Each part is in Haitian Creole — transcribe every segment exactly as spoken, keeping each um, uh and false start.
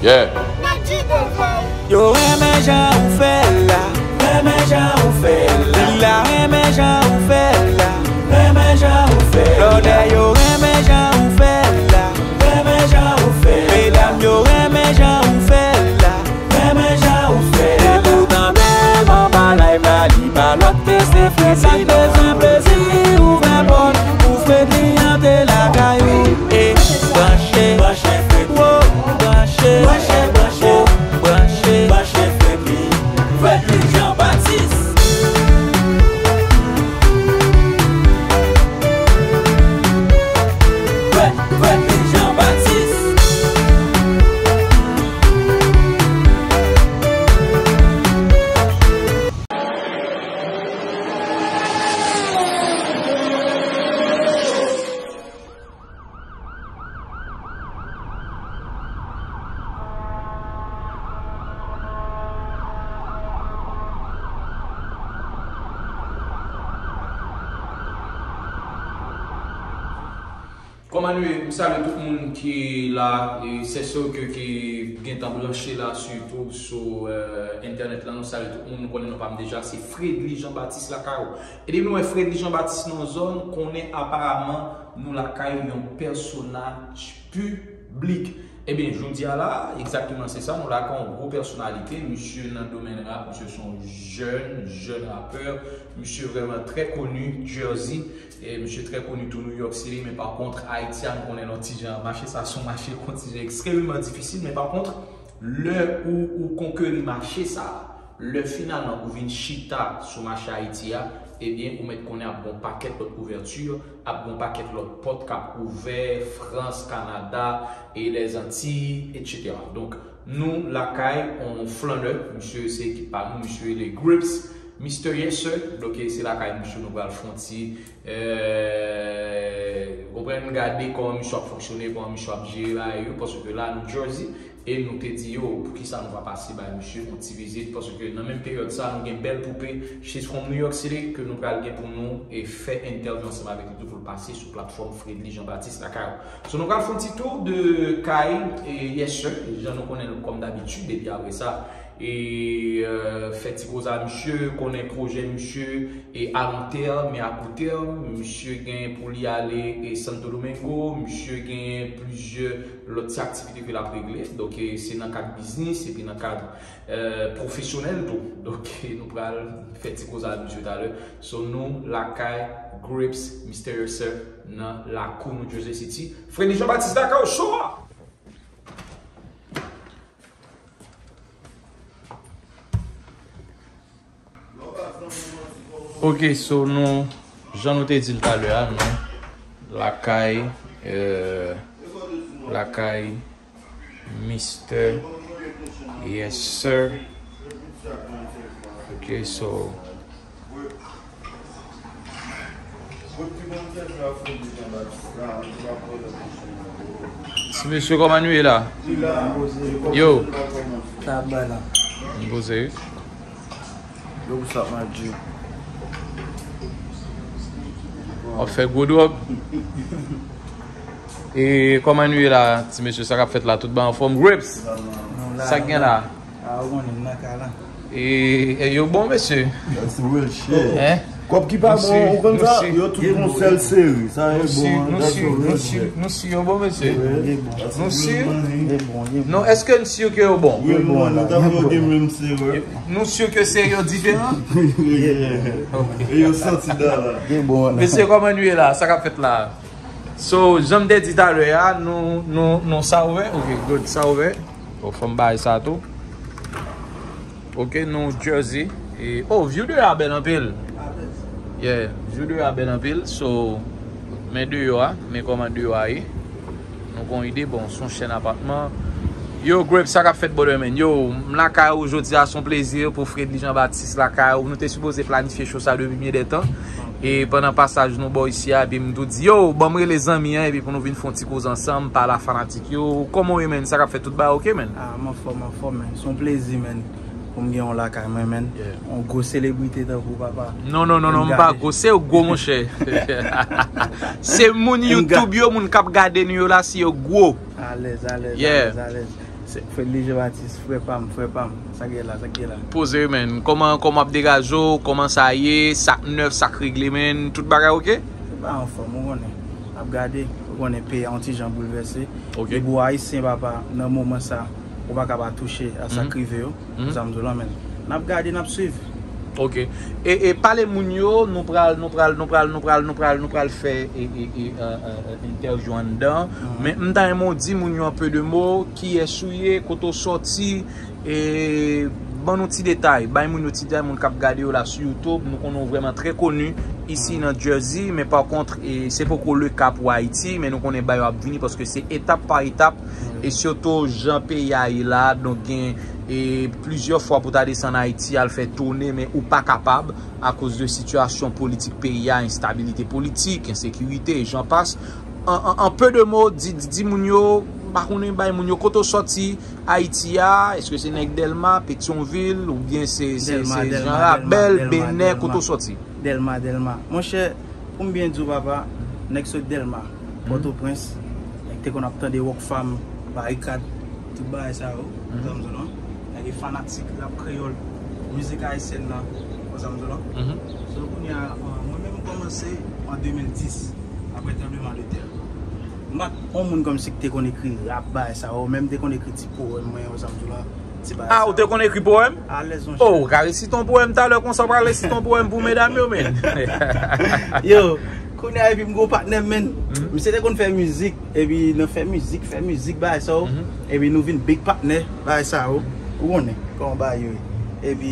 Yeah. Yo renmen jan ou fè l la. Renmen jan ou fè l la. Li la renmen jan ou fè l la. Renmen jan ou fè l la. Lòdè yo renmen jan ou fè l la. Renmen jan ou fè l la. Medam yo renmen jan ou fè l la. Renmen jan ou fè l la. Depi w tande m anba live la, li pa lòt ke se Fredly. Si w bezwen plezi, ouvè pòt pou Fredly antre lakay ou. E branche, branche Fredly. Wo, branche, branche, branche, wo, branche, branche, branche Fredly. Fredly Jean Baptiste. Fred, Fredly Jean Baptiste. Kòman nou ye? M salye tout moun ki la, e sè sè ke ki gentan branche la sou YouTube, sou, euh, entènèt la. Nou salye tout moun, nou konnen non pa m deja, se Fredly Jean Baptiste lakay ou. E depi nou wè Fredly Jean Baptiste nan yon zòn, konnen aparaman nou lakay yon pèsonaj piblik. Ebyen, jodi a la, egzakteman se sa, nou lakay yon gwo pèsonalite, misye nan domèn rap, misye se yon jèn, jèn rapè, misye vrèman trè koni, Jersey, e misye trè koni tou New York City, men pa kont, Ayiti a, nou konnen l yon ti jan, mache sa se yon mache kontijan ekstrememan difisil, men pa kont, lè ou, ou konkeri mache sa, lè finalman ou vin chita sou mache Ayiti a, ebyen, ou mèt konnen ap gen yon pakèt lòt ouvèti, ap gen yon pakèt lòt pòt k ap ouvè, Frans, Kanada, e Lèzantiy, etsetera. Donk, nou lakay yon flannè, misye se ekip pa nou, misye rele Grips, Mister Yes Sir. Donk, se lakay misye nou pral fè yon ti, euh, konprann, gade kòman misye ap fonksyone, kòman misye ap jere bagay yo, paske la, New Jersey, e nou te di yo, poukisa nou pa pase bay misye yon ti vizit, paske nan menm peryòd sa, nou gen bèl poupe, she's from New York City, ke nou pral gen pou nou e fè entèvyou ansanm avèk li tou pou l pase sou platfòm Fredly Jean Baptiste lakay ou. So, nou pral fè yon ti tou de kay, e, Yes Sir, jan nou konnen l kòm dabitid, epi apre sa, e, euh, fè ti koze a misye, konnen pwojè misye, e, a lon tèm, e a kou tèm, misye gen pou li ale, e, Santo Domingo, misye gen plizyè lòt ti aktivite ke l ap regle. Donk, e, se nan kad biznis, epi nan kad, euh, pwofesyonèl tou. Donk, e, nou pral fè ti koze a misye talè. So, nou lakay Grips, Mister Yes Sir, nan lakou New Jersey City. Fredly Jean Baptiste lakay ou cho a! Ok, so nou, jan nou te di l talè a, nou lakay, euh, lakay Mister Yes Sir. Ok, so. Ti mesye, kòman nou ye la? Yo. Sa ap bay la. M poze wi. Yo, pou sa, Madji. W ap fè gwo dwòb. E kòman nou ye la, ti mesye, sa k ap fèt la, tout bagay anfòm? Grips, sa k gen la? A, ou konnen, m nan kay la. E, e yo bon, mesye? That's the real shit. Hein? Kòb ki pa bon, ou konn sa, yo tout gon sèl seri. Sa e bon, that's the real shit. Nou si yo bon, mesye? Nou si? Nou, èske n si ke yo bon? Real money, tankou yo gen menm seri. Nou si ke seri yo diferan? Ok. E yo santi dala. Mesye, kòman nou ye la? Sa k ap fèt la? So, jan m te di talè a, nou, nou, nou sa ouvè? Ok, good, sa ouvè. Bon, fò m bay sa tou. Ok, nou Jersey. E, oh, view deyò a bèl anpil. Yeah, view deyò a bèl anpil. So, men deyò a, men kòman deyò a ye. Nou gon ide, bon, se yon chèn apatman. Yo, Grip, sa k ap fèt, brother, man? Yo, m lakay ou jodi a, se yon plezi pou Fredly Jean Baptiste lakay ou. Nou te sipoze planifye show sa depi byen dè tan. E pandan pasaj nou bò isi a, epi m tou di, yo, ban m rele zanmi an, epi pou nou vin fè yon ti koze ansanm, pale a fanatik yo. Kòman w ye, man? Sa k ap fèt? Tout bagay ok, man? Ah, m anfòm, anfòm, man. Se yon plezi, man, pou m gen w lakay mwen, man. Yeah. Yon gwo selebrite tankou w, papa. Non, non, non, non, m pa gwo. Se yo gwo, monchè. Se moun YouTube yo, moun k ap gade nou yo la, se yo gwo. Alèz, alèz, yeah, alèz, alèz. Fredly Jean Baptiste, frè pa m, frè pa m. Sa k gen la, sa k gen la. Poze, menn. Kòman, kòman ap degaje w? Kòman sa ye? Sa k nèf, sa k regle, menn? Tout bagay oke? Se pa anfòm, ou konnen. N ap gade, ou konnen peyi a yon ti jan boulvèse. Ok. Depi w ayisyen, papa, nan moman sa, ou pa ka pa touche a sa k rive yo. Ou sa m di w lan, menn. N ap gade, n ap swiv. Ok. E, e pale moun yo, nou pral, nou pral, nou pral, nou pral, nou pral, nou pral fè e, e, e, e, e, entèvyou anndan. Men m ta renmen w di moun yo an pe de mo, kiyès ou ye, kote w sòti, e ban nou ti detay, bay moun yo ti detay, moun k ap gade yo la sou YouTube, nou konnen w vrèman trè koni isi nan Jersey, men pa kont, e, se poko le ka pou Ayiti, men nou konnen bagay yo ap vini paske se etap pa etap, e sitou jan peyi a ye la, donk gen e plizyè fwa pou ta desann Ayiti al fè tounen, men ou pa kapab akoz de sitiyasyon politik peyi a, enstabilite politik, ensekirite, e jan pas. An, an, an pe de mo, di, di, di moun yo, m pa konnen, bay moun yo kote w sòti Ayiti a, èske se nèg Dèlma, Petyonvil, oubyen se, se, Dèlma, se Dèlma, Jan Rabèl, Dèlma, Benè, Dèlma, kote w sòti? Dèlma, Dèlma. Monchè, pou m byen di w, papa, nèg sot Dèlma, Pòtoprens, nèg te konn ap tande Rockfam, Barikad, tout bagay sa yo, ou sa m di w lan. Nèg e fanatik rap kreyòl, mizik ayisyèn nan, ou sa m di w lan. So, kounye a, an, mwen menm m kòmanse an de mil dis, apre tranbleman de tè. M pa t yon moun kòmsi ki te konn ekri rap, bagay sa yo, men m te konn ekri ti powèm mwen, ou sa m di w lan. Ah, ou te konn ekri powèm? Alèz, monchè. Oh, ou ka resite yon powèm talè konsa, ou pral resite yon powèm pou medam yo, menn. Yo, kounye a, epi m gon patnè m, menn. Misye te konn fè mizik, epi nan fè mizik, fè mizik, bagay sa yo. Epi nou vin big patnè, bagay sa yo. Ou konnen kòman bagay yo ye. Epi,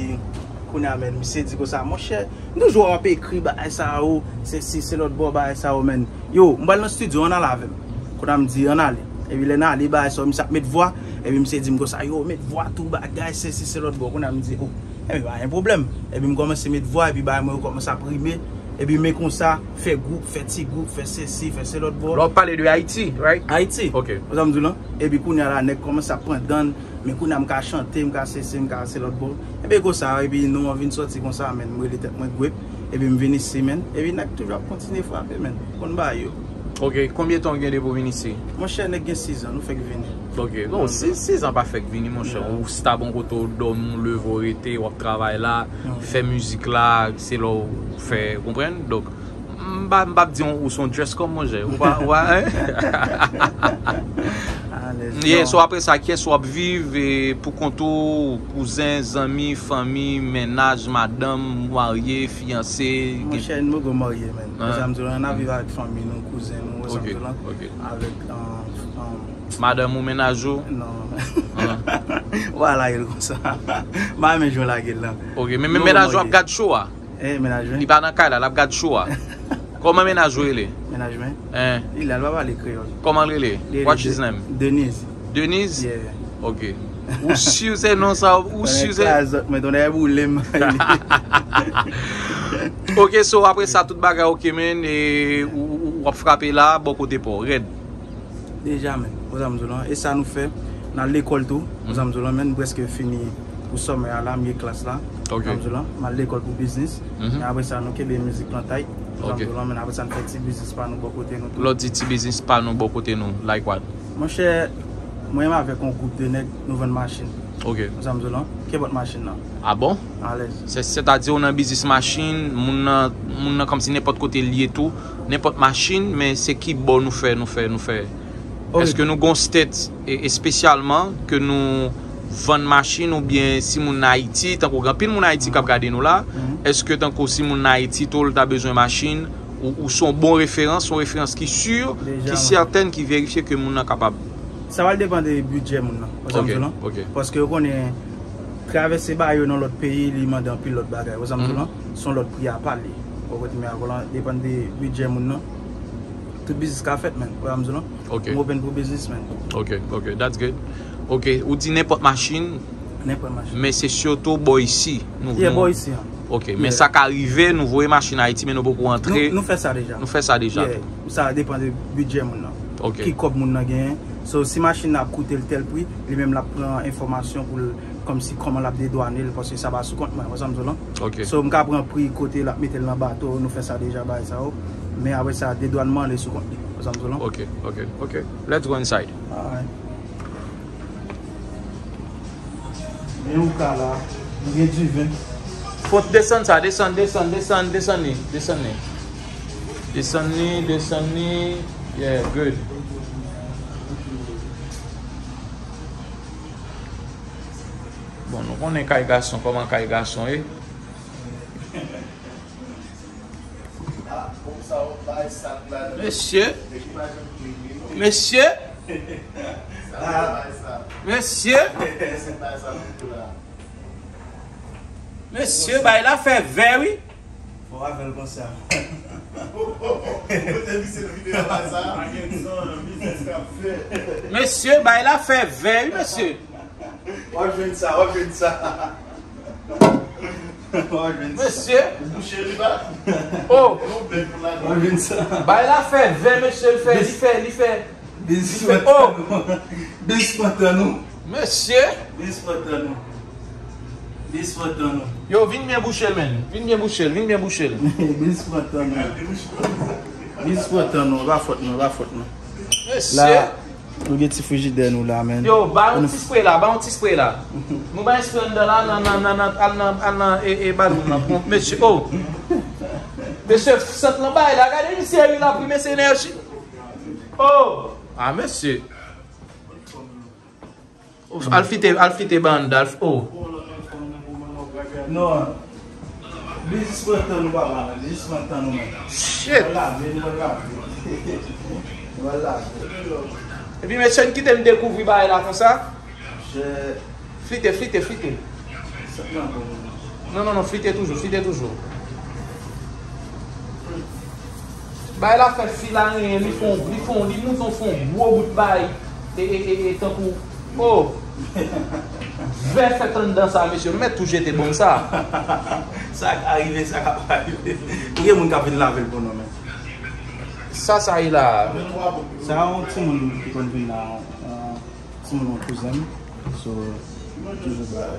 kounye a, menn, misye di konsa, monchè, m toujou wè w ap ekri bagay sa yo, se si, se lòt bò, bagay sa yo, menn. Yo, m pral nan estidyo, ann ale avè m. Kounye a m di, ann ale. Epi lè n ale, bagay sa yo, misye ap met vwa, epi misye di m konsa, yo, met vwa tou, bagay, se si, se lòt bò. Kounye a m di, oh, enben, pa gen pwoblèm. Epi m kòmanse met vwa, epi bagay mwen yo kòmanse ap rime. Epi men konsa, fè gwoup, fè ti gwoup, fè sesi, fè se lòt bò. Lè w ap pale de Ayiti, right? Ayiti. Ok. Ou sa m di w lan? Epi kounye a la, nèg kòmanse ap pran dan, men kounye a m ka chante, m ka sesi, m ka se lòt bò. Epi konsa, epi non an vin sòti konsa, menn, m rele tèt mwen Gwep. Epi m vin isi, menn. Epi nèg toujou ap kontinye frape, menn. Konn bagay yo. Ok, konbyen tan w gen depi w vin isi? Monchè, nèg gen sis an, nou fèk vini. Ok, non, sis, sis an pa fèk vini, monchè. Ou stab yon kote, w dòmi, w leve, w rete, w ap travay la, fè mizik la, se la w fè, konprann? Donk, m pa, m p ap di w, ou se yon dress code, monchè. Ou pa, ou pa, hein? Yeah, so apre sa, kiyès w ap viv, e, pou kont ou, kouzen, zanmi, fanmi, mennaj, madanm, marye, fiyanse? Monchè, m poko marye, menn. Ou sa m di w lan, n ap viv avèk fanmi nou, kouzen nou, ou sa m di w lan, avèk, um, um, madanm ou, mennaj ou? Non. Ou pa lage l konsa. M pa renmen jan w lage l lan. Ok, men, men mennaj ou ap gad show a? Eh, mennaj mwen. Li pa nan kay la, l ap gad show a. Kòman mennaj ou rele? Mennaj mwen? Hein? Li la, l pa pale kreyòl. Kòman l rele? What's his name? Denise. Denise? Yeah. Ok. Ou si se non sa, ou si se. Mwen, mwen, mwen, mwen, Ok, so apre sa, tout bagay ok, men, e, ou, ou, ou ap frape la, bò kote pa w, rèd. Deja, men, ou sa m di w lan. E sa nou fè, n al lekòl tou, ou sa m di w lan, men, m prèske fini pou summer a la, m gen klas la, ou sa m di w lan, m al lekòl pou biznis. Men apre sa, nou kenbe mizik lan tight, ou sa m di w lan, men apre sa, n fè ti biznis pa nou bò kote nou tou. Lè w di ti biznis pa nou bò kote nou, like what? Monchè, mwen menm avèk yon gwoup de nèg, nou vann machin. Ok. Ou sa m di w lan? Kenpòt machin nan. Ah bon? Alèz. Se, sètadi w nan biznis machin, moun nan, moun nan kòmsi nenpòt kote l ye tou, nenpòt machin, men se ki bò nou fè, nou fè, nou fè? Èske nou gon state e, espesyalman ke nou vann machin oubyen si moun nan Ayiti, tankou gen anpil moun Ayiti k ap gade nou la, èske tankou si moun nan Ayiti tou l ta bezwen machin, ou, ou se yon bon referans, yon referans ki si, ki sètèn, ki verifye ke moun nan kapab? Sa va depann de bidjè moun nan, ou sa m di w lan? Ok, ok. Paske ou konnen, travèse ba yo nan lòt peyi, li mande anpil lòt bagay, ou sa m di w lan? Se yon lòt pri apa li. Ou konprann, men avan lan, depann de bidjè moun nan. Tout biznis ka fèt, men, ou sa m di w lan? Ok. M open pou biznis, men. Ok, ok, that's good. Ok, ou di nenpòt machin, Nenpòt machin. Men se sitou bò isi nou, yeah, nou bò isi an. Ok, men sa ka rive, nou voye machin Ayiti, men nou poko antre. Nou, nou fè sa deja. Nou fè sa deja tou. Yeah, sa depann de bidjè moun nan. Ok. Ki kòb moun nan genyen. So, si machin nan ap koute l tèl pri, li menm l ap pran enfòmasyon pou l, kòmsi kòman l ap dedwane l, paske sa pa sou kont mwen, ou sa m di w lan? Ok. So, m ka pran pri kote l ap mete l nan bato, nou fè sa deja, bagay sa yo. Men apre sa, dedwanman an, li sou kont li, ou sa m di w lan? Ok, ok, ok. Let's go inside. Alright. Men ou ka la, nou gen diven. Fò desann sa, desann, desann, desann, desann li, desann li. Desann li, desann li. Yeah, good. Bon, nou konnen kay gason, kòman kay gason ye. Mesye. Mesye. Mesye. Mesye, bay la fè vè, wi. Fò avè l konsa. Mesye, bay la fè vè, wi, mesye. W ap jwenn sa, w ap jwenn sa. W ap jwenn sa. Mesye. Bouche li pa. Oh. W ap jwenn sa. Bay la fè vè, mesye, li fè, li fè, li fè. Biznis pran tan nou. Biznis pran tan nou. Mesye. Biznis pran tan nou. Biznis pran tan nou. Yo, vin byen bouche l, men. Vin byen bouche l, vin byen bouche l. Biznis pran tan nou. Biznis pran tan nou, e pa fòt nou, e pa fòt nou. Mesye. La, nou gen ti frijidè nou la, men. Yo, ba yon ti spray la, ba yon ti spray la. Nou ba yon spray anndan la, nan, nan, nan, nan, al nan, al nan, e, e, balon nan. Bon, mesye, oh. Mesye, sant lan bay la, gade misye, wi, la, pou mesye Energy. Oh. Ah, mesye. Al fite, al fite banda, al f-, oh. Non. Biznis pran tan nou, papa, men. Biznis pran tan nou, men. Shit. Nou pral lave, nou pral lave. Nou pral lave. Epi, mesye, n kite m dekouvri bagay la konsa. Flite, flite, flite. Non, non, non, flite toujou, flite toujou. Bay la fè fil a renyen, li fon, li fon, li moute yon fon gwo bout bay. E, e, e, e, tankou, oh. Vè fèt anndan sa, mesye. M mèt tou jete bonm sa. Sa ka rive, sa ka pa rive. Ou gen moun k ap vin lave l pou nou, men. Sa, sa ye la. Sa yon timoun ki konn vin la, yon, yon timoun yon kouzen m. So, toujou bay.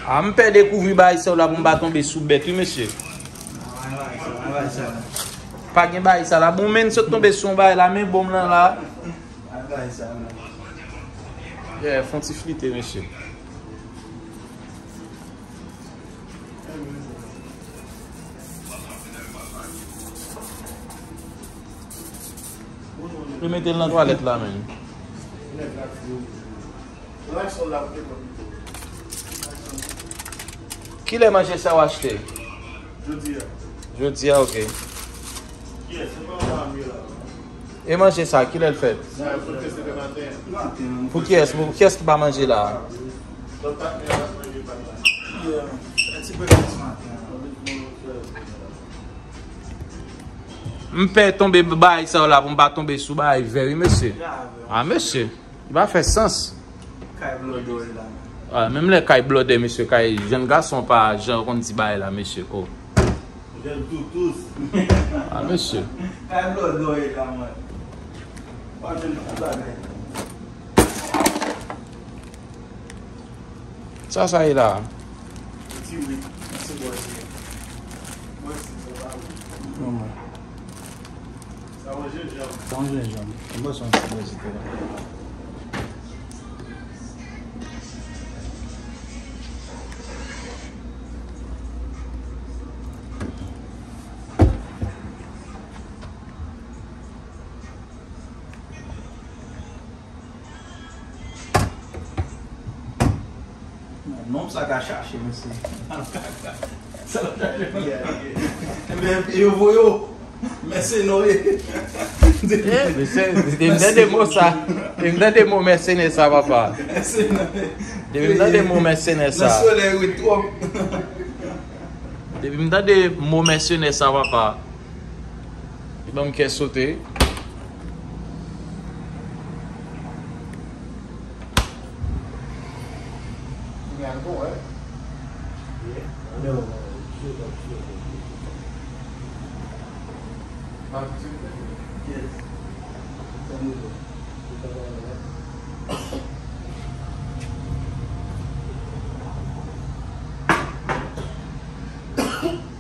Ah, m pè dekouvri bay sa yo la pou m pa tonbe sou bèt, wi, mesye. Pa gen bay sa la. Bon, men sot tonbe sou yon bay la, men bonm lan la. Yeah, fon ti flite, mesye. Yo mete l nan twalèt la, men. Kilè manje sa w achte? Jodi a. Jodi a, ok. E manje sa, kilè l fèt? Pou kiyès? Pou kiyès ki pa manje la? M pè tonbe bay sa yo la pou m pa tonbe sou bay vè, wi, mesye. Ah, mesye. Li pa fè sans. Kay blòdè w ye la, men. Ah, menm lè kay blòdè, mesye, kay jèn gason pa jan yo konn di bagay la, mesye. Oh. Jèn toutouz. Ah, mesye. Kay blòdè w ye la, man. W ap jwenn tout bagay. Sa, sa ye la. Ti wi, se bò se. Mwen si se pa ou. Non, mwen. Sa yon jenjanm. Sa yon jenjanm. Mwen bwè sa yon ti bwè se te la. Non, sa ka chache, mesye. Sa l ap chache, mesye. Ebyen, yo voye w. Mèsenè w ye. Eh, mesye, depi m tande mo sa, depi m tande mo mèsenè sa, papa. Mèsenè. Depi m tande mo mèsenè sa. Nan solèy wi twòp. Depi m tande mo mèsenè sa, papa. Li ban m kè sote.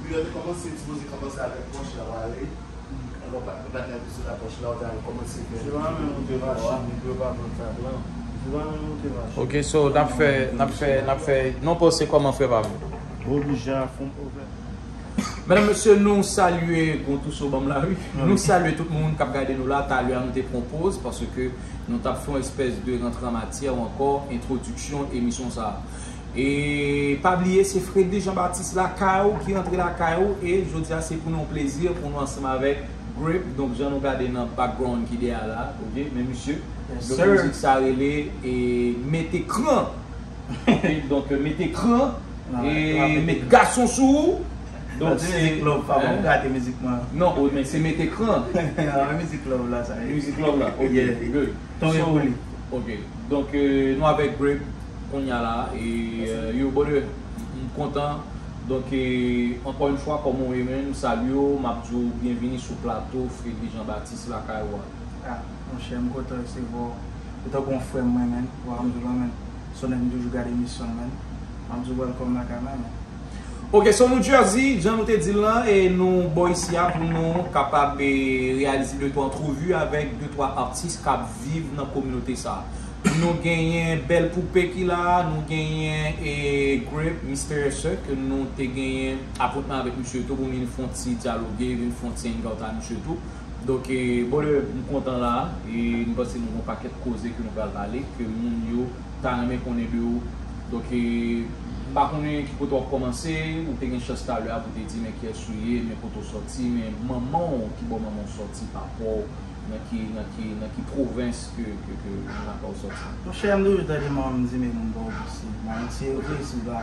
Li te kòmanse, sipoze kòmanse avèk pòch la, pale. Alò, pa, pa gen sou la pòch la, ou ta kòmanse fè. Se pa menm ou te mache, mikwo pa pran sa blan. Ok, so n ap fè, n ap fè, n ap fè, non, panse kòman, frè pa m? Oblije a fon pwoblèm. Medam, mesye, nou salye, gon tou sou banm la, wi. Nou salye tout moun k ap gade nou la. Talè a nou te pran poz paske nou t ap fè yon espès de rantre an matyè ou ankò entwodiksyon emisyon sa a. E pa bliye, se Freddy Jean Baptiste lakay ou ki rantre lakay ou. E jodi a, se pou nou yon plezi pou nou ansanm avèk Grape. Donk, jan nou gade nan background ki dèyè la, ok, men misye, donk, mizik sa rele e Mete Kran. Ok, donk, Mete Kran e Met Gason Sou Ou. Donk, se mizik love, pa bon, gate mizik mwen. Non, men se Mete Kran. Mizik love la, sa ye. Mizik love la, ok, good. Tonbe pou li. Ok, donk, nou avèk Grape kounye a la, e yo, brother, m kontan. Donk, ankò yon fwa, kòman w ye, man? M salye w, m ap di w byenvini sou plato Freddy Jean Baptiste lakay ou a. Ah, monchè, m kontan resevwa w. Ou tankou yon frè m mwen, man. Ou wè, m di w la, man. Se yon nèg m toujou gade emisyon l, man. M ap di w welcome lakay mwen, man. Ok, so New Jersey, jan nou te di l lan, e nou bò isi a pou nou kapab e, reyalize de twa antrevi avèk de twa atis k ap viv nan kominote sa a. Nou genyen Bèl Poupe ki la, nou genyen e, Grape, Mister Sir, ke nou te genyen apwentman avèk misye tou pou vin fè yon ti dyaloge, vin fè yon ti hangout ak misye tou. Donk, e, brother, m kontan la, e m panse nou gen yon pakèt koze ke nou pral pale, ke moun yo ta renmen konnen de ou. Donk, e, m pa konnen ki kote w ap kòmanse, ou te gen chans talè a pou te di men kiyès ou ye, men kote w sòti, men manman w, ki bò manman w sòti, papa w, nan ki, nan ki, nan ki pwovens ke, ke, ke manman w sòti. Monchè, m toujou tande manman m di men moun pa w piti, manman m se yo vre, se yo pa.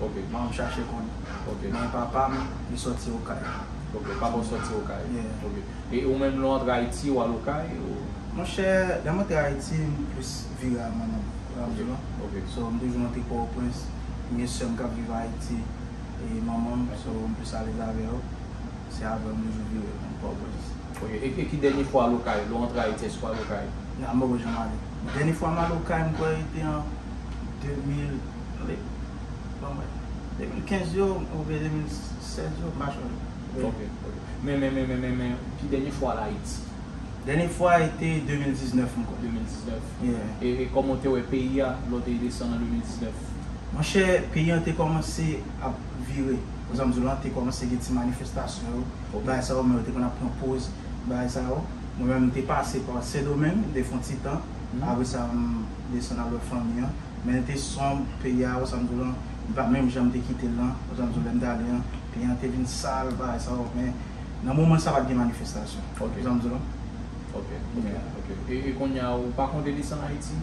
Ok. Manman m chache konnen. Ok. Men papa m, li sòti Okay. Ok, papa w sòti Okay. Yeah. Ok. E ou menm, lè w antre Ayiti, w al Okay, ou? Monchè, lè m antre Ayiti, m plis vire a manman m. Ou wè sa m di w lan? Ok. So, m toujou antre Pòtoprens. M gen sè m k ap viv Ayiti. E manman m, so, m plis alèz avè yo. Se avè yo m toujou vire, m Pòtoprens. Ok. E, e ki dènye fwa w al Okay? Lè w antre Ayiti, èske w al Okay? Non, m poko janm ale. Dènye fwa m al Okay, m kwè, te an de mil, ale, ban m wè. De mil kenz yo, oubyen de mil sèz yo, m pa chonje. Ok, ok. Men, men, men, men, men, men, ki dènye fwa w al Ayiti? Dènye fwa e te de mil diznèf, m kwè. De mil diznèf. Yeah. E, e kòman w te wè peyi a lè w te desann an de mil diznèf? Monchè, peyi an te kòmanse ap vire. Ou sa m di w lan, te kòmanse gen ti manifestasyon yo. Ok. Bagay sa yo, men yo te konn ap pran poz, bagay sa yo. Mwen menm, m te pase pa Sendomeng, m te fè yon ti tan. Mhm. Apre sa, m desann al wè fanmi an. Men te sonb, peyi a, ou sa m di w lan, m pa menm jan m te kite l lan, ou sa m di w, lè m t ale an, peyi an te vin sal, bagay sa yo, men nan moman sa pa t gen manifestasyon. Ok. Ou sa m di w lan? Ok, ok, ok. E, e kounye a, ou pa konte desann Ayiti?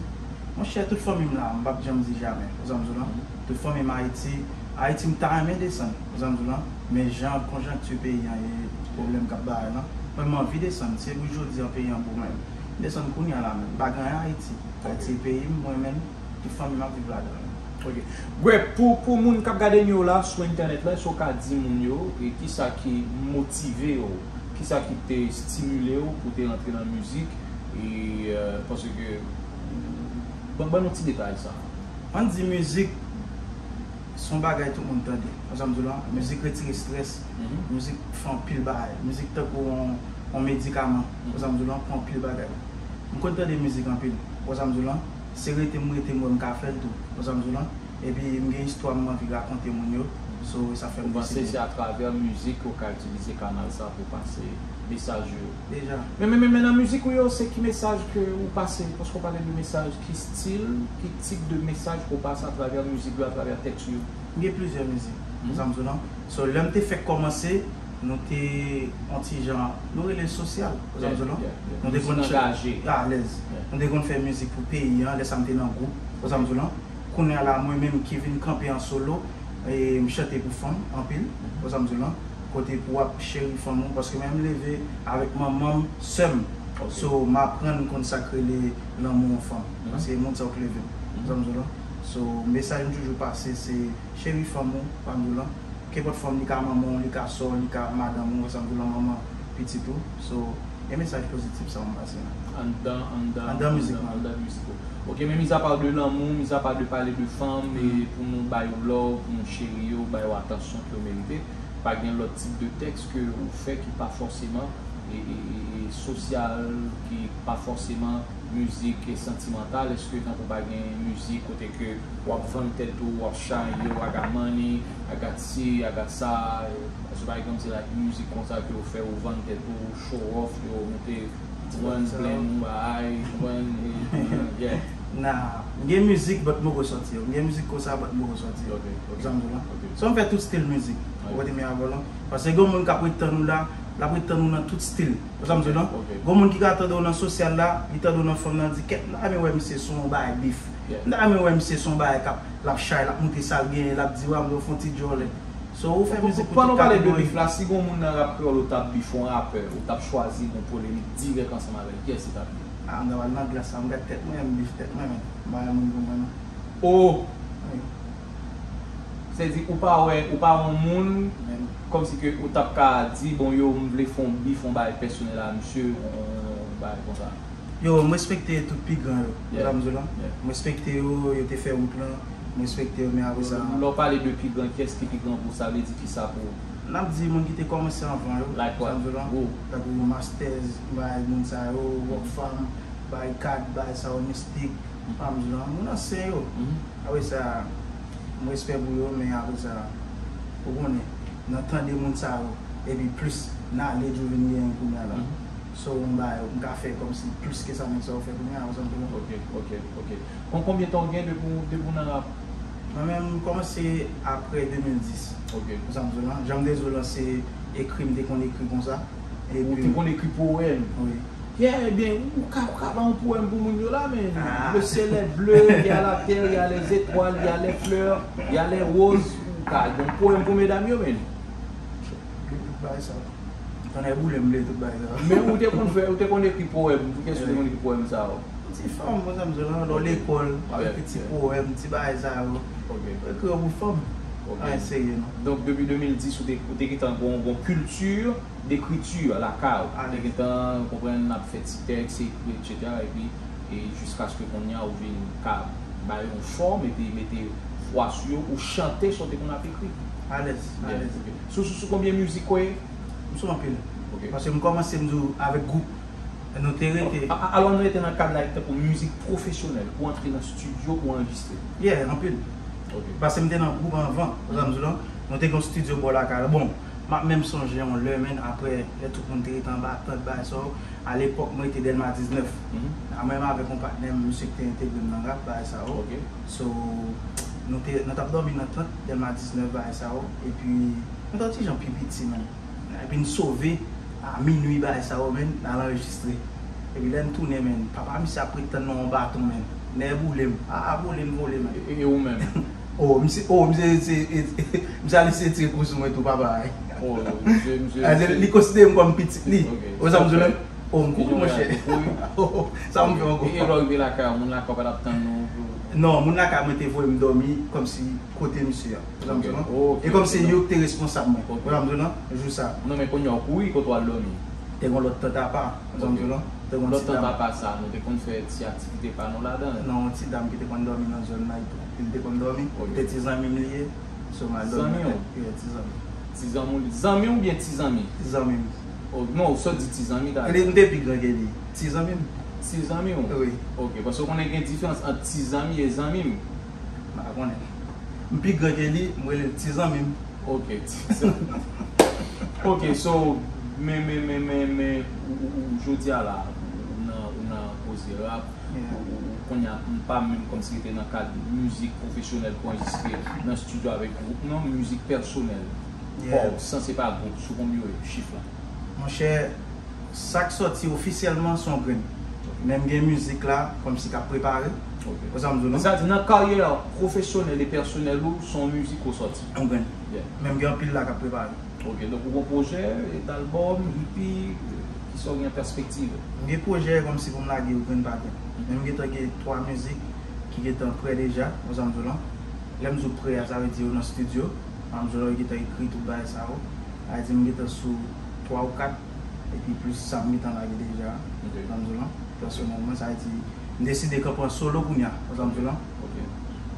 Monchè, tout fanmi m la, m p ap janm di jamè, ou sa m di w lan? Mhm. Tout fanmi m Ayiti, Ayiti m ta renmen desann, ou sa m di w lan? Men jan konjonkti peyi an ye, pwoblèm k ap bay lan, mwen m anvi desann, se pou jodi an peyi an bon menm. M desann kounye a la menm, m pa gen anyen Ayiti. Ayiti se peyi m, mwen menm, tout fanmi m ap viv ladan l. Ok. Grape, pou, pou moun k ap gade nou yo la sou entènèt la, èske w ka di moun yo, e kisa ki motive w, kisa ki te estimile w pou te rantre nan mizik, e, euh, paske, ban, ban nou ti detay sa. Ann di mizik, se yon bagay tout moun tande. Ou sa m di w lan, mizik retire estrès, mhm, mizik fè anpil bagay, mizik tankou yon, yon medikaman, mhm, ou sa m di w lan, pou anpil bagay. M konn tande mizik anpil, ou sa m di w lan, se rete m rete m wè m ka fè l tou, ou sa m di w lan, epi m gen istwa m anvi rakonte moun yo, mhm, so sa fè m deside. Ou panse se atravè mizik ou ka itilize kanal sa pou pase mesaj ou yo? Deja. Men, men, men, men nan mizik ou yo, se ki mesaj ke ou pase? Paske w pale de mesaj, ki stil, ki tip de mesaj ke w pase atravè mizik ou yo, atravè tèks ou yo? M gen plizyè mizik, mhm, sa m di w lan. So, lè m te fèk kòmanse, nou te yon ti jan, nou rele l sosyal, sa m di w lan. Yeah, yeah, yeah. Nou te konn angaje. Alèz. Yeah. Nou te konn fè mizik pou peyi an, lè sa m te nan gwoup, sa m di w lan. Kounye a la, mwen menm ki vin kanpe an solo, e m chante pou fanm anpil, ou sa m di w lan, kote pou w ap cheri fanm ou, paske mwen m leve avèk manman m, sè m. Ok. So, m aprann konn sa k rele lanmou yon fanm. Mhm. Se moun sa w k leve m, ou sa m di w lan. So, mesaj m toujou pase, se cheri fanm ou, sa m di w lan. Kenpòt fanm, li ka manman w, li ka sè w, li ka madanm ou, ou sa m di w lan, manman pitit ou. So, e mesaj pozitif sa m pase la. Anndan, anndan, anndan mizik mwen. Anndan mizik ou. Ok, men mizapa de lanmou, mizapa de pale de fanm, e pou nou ba yo love, pou nou cheri yo, ba yo atansyon ke yo merite, pa gen lòt tip de tèks ke ou fè ki pa fòseman e, e, e, e sosyal ki pa fòseman mizik santimantal? Èske tankou pa gen mizik kote ke w ap vann tèt ou, w ap chay yo, I got money, I got ci, I got ça? Èske pa gen kòmsi like mizik konsa ke w fè ou vann tèt ou, show off yo, moute, rann plen ou bay, rann, yeah. Nah, m gen mizik but m poko sòti yo. M gen mizik konsa but m poko sòti yo. Ok, ok. Sa m di w lan. Ok. So m fè tout stil mizik. Ou kote m ye avè w lan. Paske gen moun k ap ret tann ou la, l ap ret tann ou nan tout stil. Ou sa m di w lan? Ok. Gen moun ki ka tande w nan sosyal la, li tande w nan fanm nan di kèt, m ta renmen wè misye sou yon bagay bif. Yeah. M ta renmen wè misye sou yon bagay k ap, l ap chay, l ap moute sa l genyen, l ap di w a m dwe fè yon ti djòlè. So ou fè mizik pou Pandan tout w pale de kategori. Bif la, si gen yon moun nan rap kreyòl ou t ap bif yon rapè, ou t ap chwazi gon polemik dirèk ansanm avè l, kiyès li t ap ye? Ah, m ta pral nan glas la, m gad tèt mwen, m bif tèt mwen, men. M pa wè moun pou mwen non. Oh! Wi. Sèdi ou pa wè, ou pa wè yon moun Men kòmsi ke ou t ap ka di, bon yo, m vle fè yon bif, yon bagay pèsonèl a misye, yon bagay konsa. Yo, m respekte tout pi gran yo. Yeah. Sa m di w lan. Yeah. M respekte yo, yo te fè wout lan. M respekte yo, men apre sa. Lè w pale de pi gran, kiyès ki pi gran pou ou, sa vle di kisa pou ou? N ap di moun ki te kòmanse anvan yo. Like what? Sa m di w lan. Who? Tankou Masters, bay moun sa yo, Rockfam, bay Kat, bay sa yo, Mystic. Sa m di w lan. Moun ansyen yo. Mhm. Apre sa, m respè pou yo, men apre sa, ou konnen, nan tande moun sa yo, epi plis, nan ale Juvin Gang kounye a la. Mhm. So, m ba yo, m ka fè kòmsi plis ke sa nèg sa yo fè kounye a, ou sa m di w lan. Ok, ok, ok. Kon konbyen tan w gen depi w, depi w nan rap? Mwen menm, m kòmanse apre de mil dis. Ok. Ou sa m di w lan. Jan m te di w lan, se ekri, m te konn ekri konsa. Ou te konn ekri powèm? Wi. Yeah, ebyen, ou ka, ou ka ba yon powèm pou moun yo la, men. Ah. Le ciel est bleu, il y a la terre, il y a les étoiles, il y a les fleurs, il y a les roses. Ou ka gen yon powèm pou medam yo, men. Tout bagay sa. Tonnè boule m vle tout bagay sa. Men ou te konn fè, ou te konn ekri powèm, pou kiyès ou te konn ekri powèm sa yo? Ti fanm, mwen sa m di w lan, lò lekòl, m ap Yeah, ekri ti yeah. Powèm, ti bagay sa yo. Ok. Ekri yo pou fanm. Ok. Anyen serye non. Donk, depi de mil dis, ou te, ou te gentan gon, gon kilti dekriti lakay ou. Ou te Alèz. Gentan konprann n ap fè ti tèks, ekri, etsetera. Epi, e jiskaske kounye a, ou vin ka ba yo yon fòm, epi mete vwa sou yo, ou chante sa w te konn ap ekri. Alèz, Yeah, alèz. Ok. Sou, sou, sou konbyen mizik ou ye? M sou anpil. Ok. Paske m kòmanse, m di w, avèk gwoup. Nou te rete. A- a- Alò, nou rete nan kad la, tankou mizik pwofesyonèl, ou antre nan estidyo, ou anrejistre. Yeah, anpil. Ok. Paske m te nan gwoup anvan, ou sa m di w lan. Nou te gen yon estidyo bò lakay la. Bon, m ap menm sonje yon lè, men, apre, lè tout moun te rete anba tant, bagay sa yo. Alepòk, mwen rete Dèlma diznèf. Mhm. A mwen menm avèk yon patnè m, misye ki te entegre m nan rap, bagay sa yo. Ok. So, nou te, nou t ap dòmi nan tant, Dèlma diznèf, bagay sa yo. Epi, nou t yon ti jan pi piti, menm. Epi n sove a minwi, bagay sa yo, men, n al anrejistre. Epi lè n tounen, men, papa misye ap ret tann nan yon baton, men. Nèg boule m. A, boule m, vole, men. E, e ou menm? Oh, misye, oh, misye, misye, misye al eseye tire kou sou mwen tou, papa. Oh, misye, misye, Ah, li, li konsidere m kòm pitit li. Ok. Ou sa m di w lan? Oh, m Ki kouri, jan monchè. bagay, ou kouri? Sa m fè E, ankò? e lè w rive lakay, moun lakay pa t ap tann nou pou... Non, moun lakay mwen te voye m dòmi kòmsi kote misye a. Ou sa m di w lan? Ok, ok, E kòmsi ok. Yo ki te responsab mwen. Ok. Ou sa m di w lan? Jou sa. Non, men kounye a w kouri, kote w al dòmi? Te gen lòt tant apa. Ou sa m di w lan? Te gen Lòt ti tant dam. Apa sa, nou te konn fè ti aktivite pa nou ladan l. Non, yon ti dam ki te konn dòmi nan zòn nan, li te konn dòmi. Ok. Li te ti zanmi m li ye. So, m al dòmi. Zanmi w? Yeah, ti zanmi. Ti zanmi w, zanmi w oubyen ti zanmi? Ti zanmi m. Oh, non, ou sot di ti zanmi ta. Li, m te pi gran ke li. Ti zanmi m. Ti zanmi w? Wi. Ok, paske w konnen gen diferans ant ti zanmi e zanmi m. M pa konnen. M pi gran ke li, m rele l ti zanmi m. Ok, ti zanmi. Ok, so, men, men, men, men, men, ou, ou, ou, jodi a la, ou nan, ou nan koze rap, Yeah. ou, ou, ou kounye a, m pa menm kòmsi rete nan kad mizik pwofesyonèl pou anrejistre nan estidyo avèk gwoup, non, mizik pèsonèl. Yeah. Bon, san se pa gwoup, sou konbyen w ye, chif la? Monchè, sa k sòti ofisyèlman se yon grenn. Men m gen mizik la, kòmsi k ap prepare. Ok. Ou sa m di w lan? Sa di, nan karyè pwofesyonèl e pèsonèl ou, se yon mizik ou sòti. Yon grenn. Yeah. Men m gen anpil la k ap prepare. Ok, donk ou gon pwojè, e, dalbòm, ipi, kisa w gen an pèspektiv? M gen pwojè kòmsi pou m lage yo grenn pa grenn. Men m gentan gen twa mizik ki gentan prè deja, ou sa m di w lan. Lè m di w prè a, sa vle di yo nan estidyo. Sa m di w lan, yo gentan ekri tout bagay sa yo. Sa vle di m gentan sou twa ou kat, epi plis sa m gentan lage deja. Ok. Ou sa m di w lan. Pèsonèlman, sa vle di, m deside kanpe an solo kounye a, ou sa m di w lan. Ok.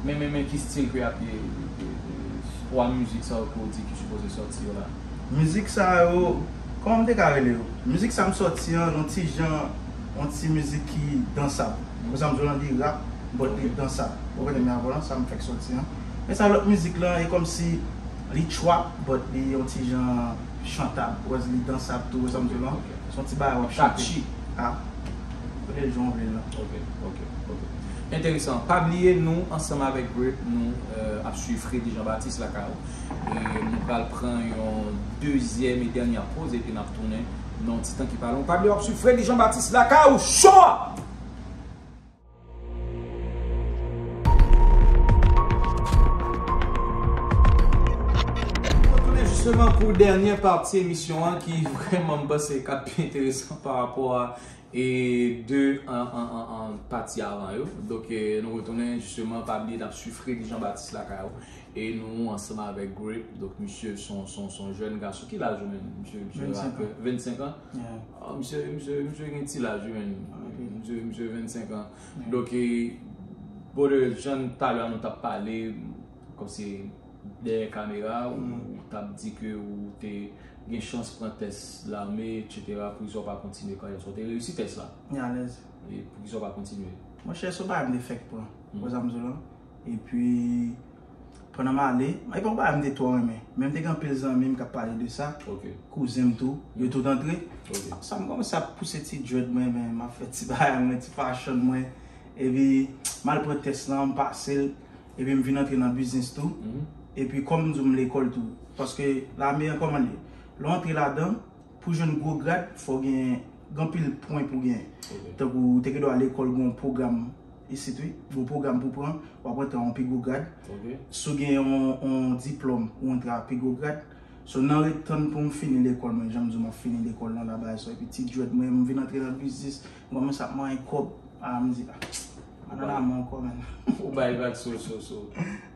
Men, men, men ki stil ke y ap ye, e, e, twa mizik sa yo ke w di ki sipoze sòti yo la? Mizik sa yo, Kòman m te ka rele yo? Mizik sa m sòti an, yon ti jan, yon ti mizik ki dansab. Ou sa m di w lan, li rap, but li dansab. Ou konprann, men avan sa m fèk sòti an. Men sa lòt mizik lan, e kòmsi li trap, but li yon ti jan chantab. Ou wè, li dansab tou, ou sa m di w lan. Se yon ti bagay w ap chante. Catchy. Ah. Rele l jan w vle l lan. Ok, ok, ok. Enteresan. Pa bliye, nou, ansanm avèk Grape, nou, euh, ap swiv Freddy Jean Baptiste lakay ou. E nou pral pran yon dezyèm e dènye poz, epi n ap tounen nan yon ti tan ki pa long. Pa bliye, w ap swiv Freddy Jean Baptiste lakay ou, show a! Nou tounen jisteman pou dènye pati emisyon an ki vrèman m panse k ap pi enteresan pa rapò a e de an, an, an, an pati avan yo. Donk, e, nou retounen jisteman, pa bliye n ap swiv Freddy Jean Baptiste lakay ou. E nou ansanm avèk Grape. Donk, misye se yon, se yon, se yon jèn gason. Ki laj ou menm? Misye, misye vennsenk an. Vennsenk an? Yeah. Ah, misye, misye, misye gen ti laj, wi, menm. Ah, ok. Misye, misye vennsenk an. Yeah. Donk, e, bon, de jan talè a nou t ap pale, kòmsi dèyè kamera, ou t ap di ke ou te gen chans pran tès lame, et cetera, poukisa w pa kontinye karyè sa? Ou te reyisi tès la? Alèz. E poukisa w pa kontinye? Monchè, se yon bagay m te fèk pran. Ou wè sa m di w lan? Epi, pandan m ale, e pa yon bagay m te twò renmen. Men m te gen anpil zanmi m k ap pale de sa. Ok. Kouzen m tou, yo tout antre. Ok. Sa m kòmanse ap pouse ti dread mwen, men m ap fè ti bagay mwen, ti fashion mwen. Epi, m al pran tès lan, m pase l. Epi m vin antre nan biznis tou. Mhm. Epi kòm m di w, m lekòl tou. Paske lame an kòman l ye? Lè w antre ladan, pou jwenn gwo grad, fò w gen, gen anpil pwen pou w genyen. Ok. Tankou ou te gen dwa lekòl, gen yon pwogram isit, wi. Gen yon pwogram pou pran, w ap rantre a yon pi gwo grad. Ok. Si w gen yon, yon diplòm, ou rantre a pi gwo grad. So, nan ret tann pou m fini lekòl mwen, jan m di w, m ap fini lekòl nan la baz, epi ti dread mwen, m vin antre nan biznis, m kòmanse ap manyen kòb. Ah, m di, ah, m nan lanmò ankò, man. Ou bay vag so, so, so.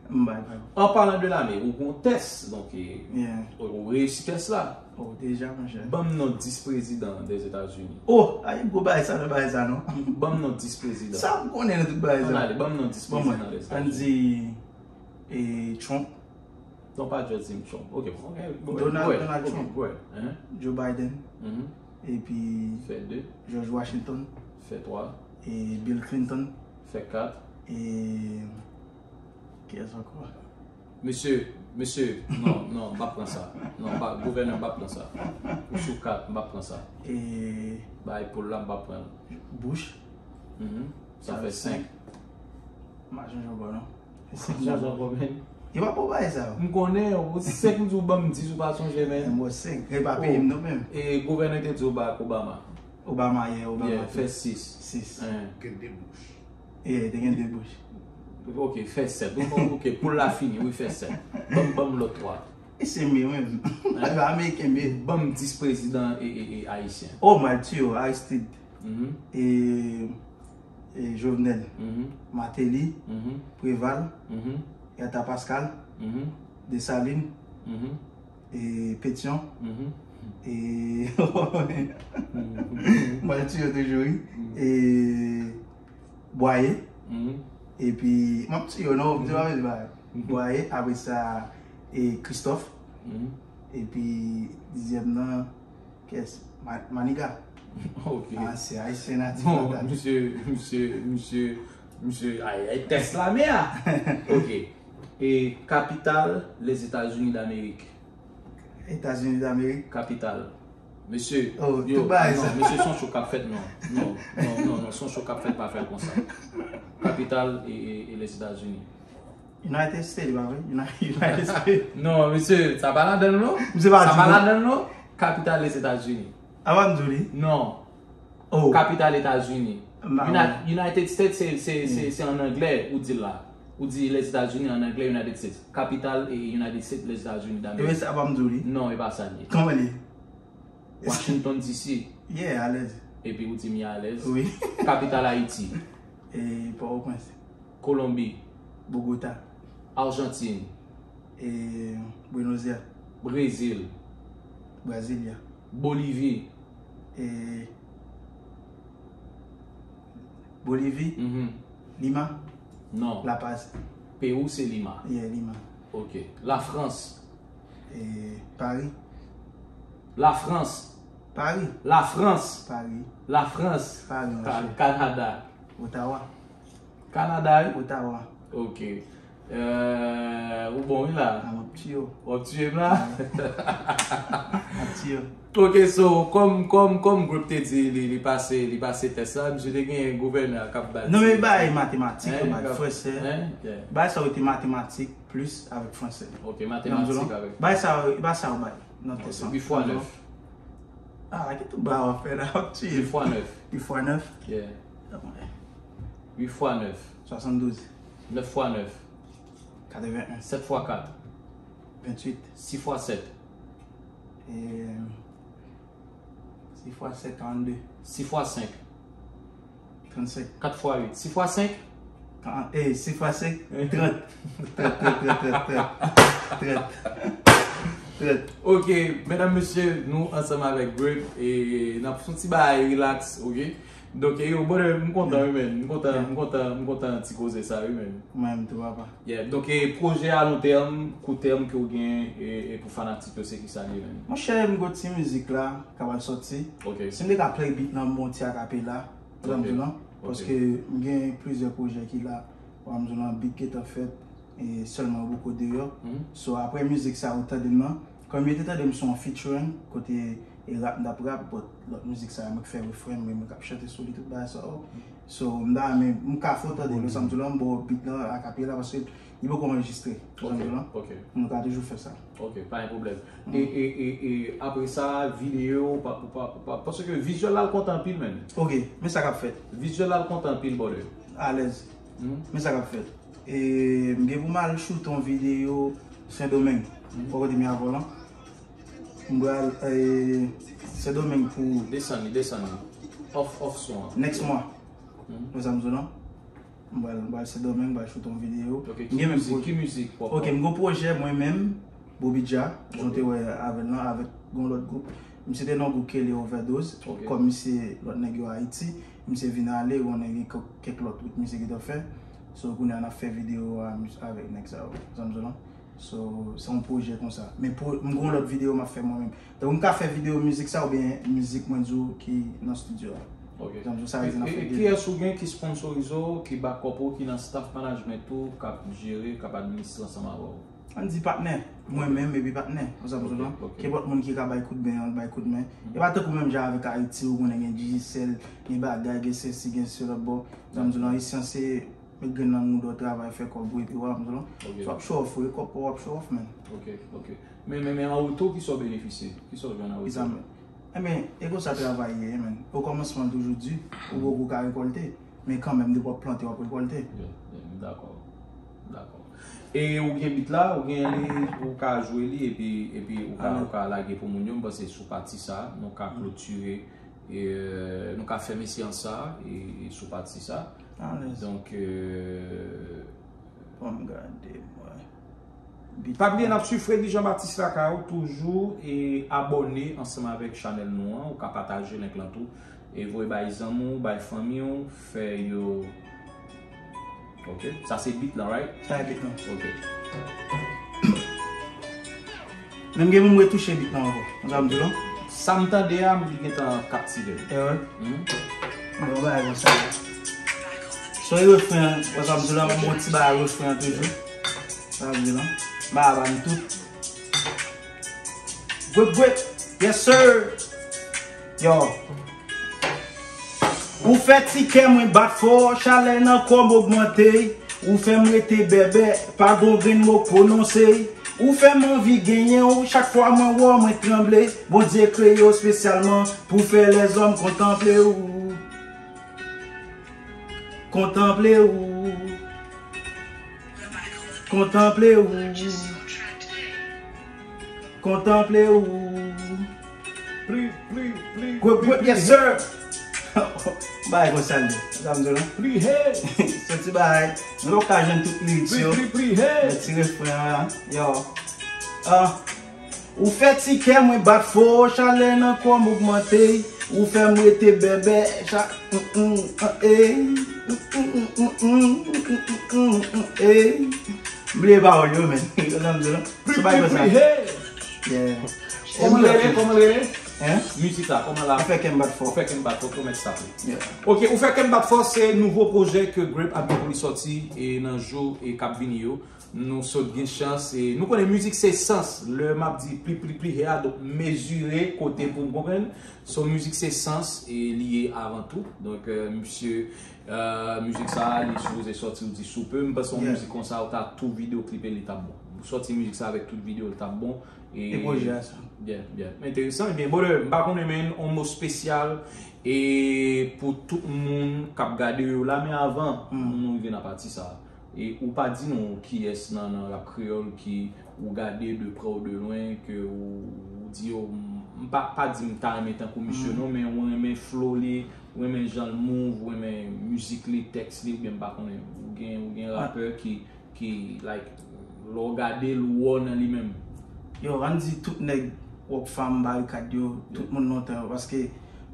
M bay vag. An palan de lame, ou gon tès, donk, e, yeah, ou, ou reyisi tès la. Oh, deja, monchè. Ban m non dis prezidan Dèzetazini. Oh, ay, gwo bagay sa, nan bagay sa, non. Ban m non dis prezidan. Sa m konnen nan tout bagay sa. Ann ale, ban m non dis prezidan Dèzetazini. Ann di, e, Trump. Non, pa just di m Trump. Ok, bon, ok, go ahead, Donald, go ahead, Donald Trump. Go ahead, hein? Joe Biden. Mhm. Epi fè de. George Washington. Fè twa. E Bill Clinton. Fè kat. E kiyès ankò? Mesye, mesye, non, non, m p ap pran sa. Non, pa, gouvènè, m p ap pran sa. Ou sou kat, m p ap pran sa. E bay poul la, m p ap pran l. Bush. Mhm. Sa fè senk. M pa sonje ankò, non. Sa fè senk. Sonje ankò, men. E pa bon bagay sa yo. M konnen, ou senk, m di w ban m dis, ou pa sonje, men. Mwen senk, e pa peye m non, menm. E gouvènè te di w Barack Obama. Obama, yeah, Obama. Yeah, fè sis. Sis. Hein. Gen de Bush. Yeah, te gen de Bush. Ok, fè sèt. Ok, poul la fini, wi, fè sèt. Ban m, ban m lòt twa. E se mye menm. Hein? Ameriken mye. Ban m dis prezidan e, e, e ayisyen. Oh, m al tiye yo, Aristide. Mhm. E, e Jovenel. Mhm. Martelly. Mhm. Préval. Mhm. Ertha Pascal. Mhm. Dessalines. Mhm. E Pétion. Mhm. E m al tiye yo toujou, wi. Mhm. E Bwaye. Mhm. Epi, m ap tiye yo, non, m di pa vle di bagay. Mhm. Bwaye, apre sa, e Christophe. Mhm. Epi, dizyèm nan, kiyès? Ma-, Maniga. Ok. Ah, se ayisyen natif natal. Bon, misye, misye, misye, misye, ay, ay, tès lame a. Ok. E kapital Lèzetazini Damerik. Etazini Damerik. Kapital. Mesye, oh, yo, tout bagay non, sa. Mesye, se yon show k ap fèt, non. Non, non, non, non, se yon show k ap fèt, pa fè l konsa. Kapital e, e, e Lèzetazini. United States, pa vre? Uni-, United States. Non, mesye, sa pa ladan l, non. Misye pa di non. Sa pa ladan l, non. Kapital Lèzetazini. A pa m di w li? Non. Oh. Kapital Etazini. Uni-, United States, se, se, se, se an anglè, ou di l la. Ou di Lèzetazini an anglè, United States. Kapital e United States, Lèzetazini Damerik. Ebyen, sa pa m di w li. Non, e pa sa l ye. Kòman l ye? Washington D C. Yeah, alèz. Epi ou di m ye alèz. Wi. Kapital Ayiti. E Pòtoprens. Kolonbi. Bogota. Ajantin. E Buenos Aires. Brezil. Brasilia. Bolivi. E Bolivi. Mhm. Lima. Non. La Paz. Pewou se Lima. Yeah, Lima. Ok. Lafrans. E Paris. Lafrans. Paris. Lafrans. Paris. Lafrans. Paris, Ka- monchè. Kanada. Ottawa. Kanada, wi? Ottawa. Ok. Euh, ou bon, wi la. Ah, m ap tiye w. W ap tiye m la? M ap tiye w. Ok, so, kòm, kòm, kòm Grip te di, li, li pase, li pase tès la, misye te gen gouvènè k ap bat. Non, men li bay matematik, hein, li bay fransè. Hein? Yeah. Bay sa yo te matematik plis avèk fransè. Ok, matematik avèk. Bay sa yo, bay sa yo bay nan tès la. Huit fois neuf. Ah, ki tout ba w ap fè la, w ap tiye m. Huit fois neuf. Huit fois neuf. Yeah. Huit fois neuf. Soixante-douze. Neuf fois neuf. Quatre-vingt-un. Sept fois quatre. Vingt-huit. Six fois sept. Et six fois sept, quarante-deux. Six fois cinq. Trente-cinq. Quatre fois huit. Six fois cinq. Trente. Eh, six fois cinq, trente. Trente, trente, trente, trente, trente. Trente. Ok, medam, mesye, nou ansanm avèk Grip e n ap fè yon ti bagay relax, ok? Donk, e yo, brother, m kontan, wi, man. M kontan, m kontan, m kontan ti koze sa, wi, man. Mwen menm tou, papa. Yeah, donk, e pwojè a lon tèm, kou tèm ke w gen e, e pou fanatik yo, se ki sa l ye, man? Monchè, m gon ti mizik la, k ap al sòti. Ok. Si m te ka play beat lan, m bon ti akapela, ou sa m di w lan? Ok. Paske m gen plizyè pwojè ki la, ou sa m di w lan, beat gentan fèt, e sèlman yo poko deyò. Mhm. So, apre mizik sa, ou tande m nan, kòm yo te tande m sou yon featuring, kote e rap, m t ap rap, but lòt mizik sa, mwen k fè refren, mwen, mwen k ap chante sou li, tout bagay sa yo. So, m ta renmen, m ka fè w tande l, ou sa m di w lan, m ba w beat lan akapela, paske li poko anrejistre, ou sa m di w lan. Ok, ok. Nou ka toujou fè sa. Ok, pa gen pwoblèm. Mm. E, e, e, e apre sa, videyo, pa, pa, pa, pa, paske vizyèl la, l kontan anpil, man. Ok, men sa k ap fèt. Vizyèl la, l kontan anpil, brother. Alèz. Mm. Men sa k ap fèt. E, m gen pou m al choute yon videyo Sendomeng. Mm. Bò kote m ye avè w lan. M pral, e, Sendomeng pou... Desann li, desann li. Off, off son an. Next mwa. Mm. Ou sa m di w lan? M pral, m pral Sendomeng, m pral choute yon videyo. Ok, ki mizik, ki mizik w ap... Ok, m gon pwojè mwen menm, Bobby Dja, jan w te wè avè l lan, avèk yon lòt gwoup. Misye te nan gwoup Kelly Overdose. Ok. Kòm misye, lòt nèg yo Ayiti, misye vin ale, yon nèg gen kèk, kèk lòt wout misye gentan fè. So, kounye a n ap fè videyo a, mis-, avèk nèg sa yo. Sa m di w lan? So, se yon pwojè konsa. Men pou, m gon lòt videyo m ap fè mwen menm. Donk, m ka fè videyo mizik sa oubyen mizik mwen di w ki nan estidyo a. Ok. Donk, sa vle di n ap fè de. E, e, e kiyès ou gen ki sponsorize w, ki backup ou, ki nan staff management ou, k ap jere, k ap administre ansanm avè w? Ann di patnè. Mwen menm, epi patnè. Ou sa m di w lan? Ok, ok. Kenpòt moun ki ka bay koudmen an, bay koudmen. Mhm. E pa tankou menm jan avèk Ayiti, ou konnen gen Digicel, gen bagay, gen sesi, gen se lòt bò. Ou sa m di w lan? Isi an se met grenn nan mouda w, travay, fè kòb ou, epi w ap, m di w lan. Ok. W ap show off, wi, kòb pa w ap show off, man. Ok, ok. Men, men, men an retou, kisa w benefisye? Kisa w jwenn an retou? Kisa m... Enben, e konsa travay ye, man. Okòmansman, l toujou di, ou poko ka rekòlte. Men kanmenm, depi w ap plante, w ap rekòlte. Yeah, yeah, m dakò. M dakò. E ou gen beat la, ou gen li, ou ka jwe li, epi, epi ou ka, ou ka lage pou moun yo. M panse sou pati sa, nou ka klotire, e, nou ka fèmen seyans sa, e, e sou pati sa. Alèz. Donk, e, Ban m gade, mwen. Pa bliye, n ap swiv Freddy Jean Baptiste Lakay ou toujou e abòne ansanm avèk chanèl nou an. Ou ka pataje link lan tou. E voye bay zanmi w, bay fanmi w, fè yo. Ok. Sa se beat lan, right? Sa se beat lan. Ok. Men m gen pou m retouche beat lan ankò. Ou sa m di w lan? Sa m tande a, m li gentan kaptive m. E wi. Mhm. Bon, bagay konsa. So, e refren an, ou sa m di w lan, m gon ti bagay refren an toujou. Ou sa m di w lan? Bagay ba m tout. Gwep, gwep. Yes, sir. Yo. Ou fè ti kè mwen bat fò, chalè nan kò m ogmante. Ou fè m rete bèbè, pa gon grenn mo k pwononse. Ou fè m anvi genyen w, chak fwa mwen wè w, mwen tranble. Bondye kreye w espesyalman pou fè lèzòm kontanple w. Kontanple w. Kontanple w. Kontanple w. Pli, pli, pli, gwep, gwep, yes, sir. Bagay konsa l ye. Sa m di w lan? Pli he. Se ti bagay. Nou pa ka jwenn tout lirik yo. Pli, pli, pli he. Men ti refren an la. Yo. Ah. Ou fè ti kè mwen bat fò, chalè nan kò m ogmante. Ou fè m rete bèbè, cha-, mm, mm, ah, eh. Mm, mm, mm, mm, mm, mm, mm, mm, eh. M bliye pawòl yo, men. Sa m di w lan? Se bagay konsa. Yeah. Kòman l rele? Kòman l rele? Hein? Mizik la, kòman la? Ou fè kè m bat fò. Ou fè kè m bat fò, tou mèt sa vle. Yeah. Ok, ou fè kè m bat fò, se nouvo pwojè ke Grape ap gen pou li sòti e nan jou e k ap vini yo. Nou sot gen chans e nou konnen mizik se sans. Lè m ap di pli, pli, pli, he a, donk mezire kote pou m konprann. So, mizik se sans e li ye avan tou. Donk, euh, misye, euh, mizik sa a, li sipoze sòti ou di sou pe. M panse yon mizik konsa, ou ta tou videyo klipe, li t ap bon. Ou sòti mizik sa avèk tout videyo, li t ap bon. E pwojè a sa. Byen, byen. Enteresan. Ebyen, brother, m pa konnen, men, yon mo espesyal e pou tout moun k ap gade yo la, men avan nou rive nan pati sa a. E ou pa di nou kiyès nan, nan rap kreyòl ki ou gade de prè ou de lwen, ke ou, ou di yo, m pa, pa di m ta renmen tankou misye non, men ou renmen flow li, ou renmen jan l move, ou renmen mizik li, tèks li, oubyen m pa konnen, ou gen, ou gen rapè ki, ki, like, lè w gade l, ou wè w nan li menm. Yo, ann di tout nèg Rockfam, Barikad yo, tout moun lontan yo, paske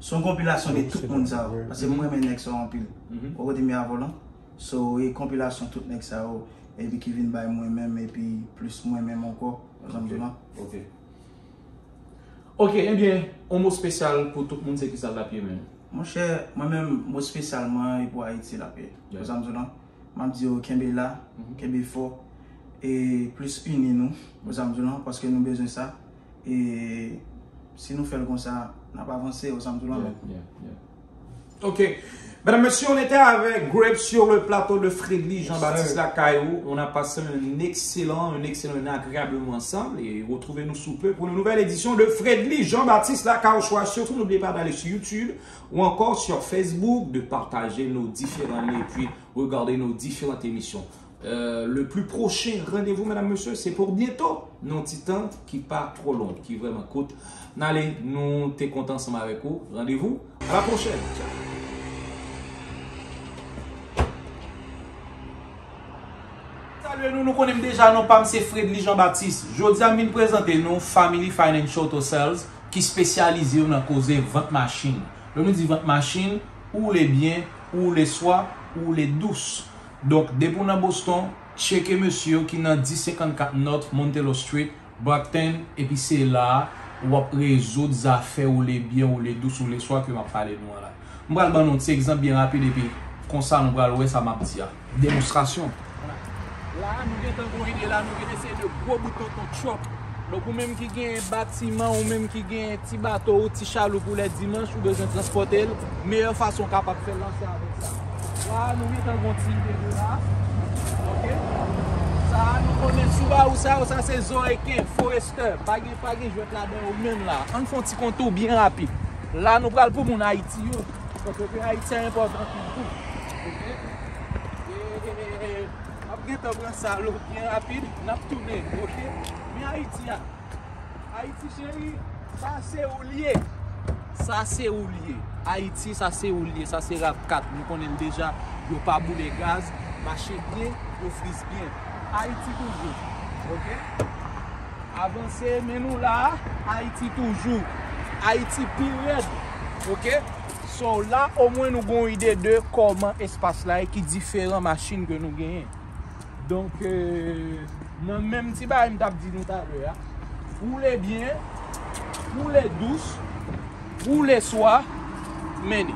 se yon konpilasyon de tout moun sa yo. Paske mwen renmen nèg sa yo anpil. Ou kote m ye avè w lan? So, e konpilasyon tout nèg sa yo, epi ki vin bay mwen menm, epi plis mwen menm ankò, ou konprann sa m di w lan? Ok. Ok, ebyen, yon mo espesyal pou tout moun, se kisa l t ap ye menm? Monchè, mwen menm, mo espesyal mwen, e pou Ayiti l ap ye. Ou konprann sa m di w lan? M ap di yo kenbe la, kenbe fò, e plis ini nou, ou konprann sa m di w lan, paske nou bezwen sa. E si nou fè l konsa, n ap avanse, ou konprann sa m di w lan menm. Ok. Mesdames, messieurs, on était avec Grape sur le plateau de Fredly Jean-Baptiste Lakayou. On a passé un excellent, un excellent, un agréable moment ensemble. Et retrouvez-nous sous peu pour une nouvelle édition de Fredly Jean-Baptiste Lakayou Show. Surtout, n'oubliez pas d'aller sur YouTube ou encore sur Facebook, de partager nos différents liens et puis regarder nos différentes émissions. Euh, le plus prochain rendez-vous, mesdames, messieurs, c'est pour bientôt. Nan yon ti tan ki pa twò long, ki vrèman kout. N ale, nou te kontan ansanm avèk ou. Rendez-vous à la prochaine. Ciao. Salye nou, nou konnen m deja non pa m se Fredly Jean Baptiste. Jodi a m vin prezante nou Family Financial Auto Sales ki espesyalize yo nan koze vant machin. Lè nou di vant machin, ou woule byen, ou woule swa, ou woule dous. Donk, depi w nan Boston, tcheke mesye yo ki nan dis senkannkat North Montello Street, Brockton, epi se la a w ap rezoud zafè woule byen, woule dous, woule swa ke m ap pale nou an la. M pral ban nou ti egzanp byen rapid, epi konsa nou pral wè sa m ap di a. Demonstrasyon. La a, nou gentan gen yon ide la, nou gentan se de gwo bout tonton truck. Donk, ou menm ki gen batiman, ou menm ki gen ti bato ou, ti chaloup ou lè dimanch, ou bezwen transpòte l, meyè fason w kapab fè l lan se avèk sa. La a, nou gentan gen yon ti ide de la. Ok? Sa a, nou konnen Subaru sa yo, sa se Zorekin, Forester. Pa gen, pa gen jwèt ladan yo menm la. Ann fè yon ti kontou byen rapid. La, nou pral pou moun Ayiti yo. Paske Ayiti a enpòtan toujou. Ok? E, e, e, e, m ap gentan pran sa lo byen rapid, n ap tounen, ok? Men Ayiti a. Ayiti cheri, sa se ou l ye. Sa se ou l ye. Ayiti, sa se ou l ye. Sa se RAV kat. Nou konnen l deja. Yo pa boule gaz. Mache byen, yo friz byen. Ayiti toujou. Ok? Avanse, men nou la. Ayiti toujou. Ayiti pi rèd. Ok? So la, omwen nou gen yon ide de kòman espas la ye, ki diferan machin ke nou genyen. Donk, euh, nan menm ti bagay m t ap di nou talè a, woule byen, woule dous, woule swa, mennen.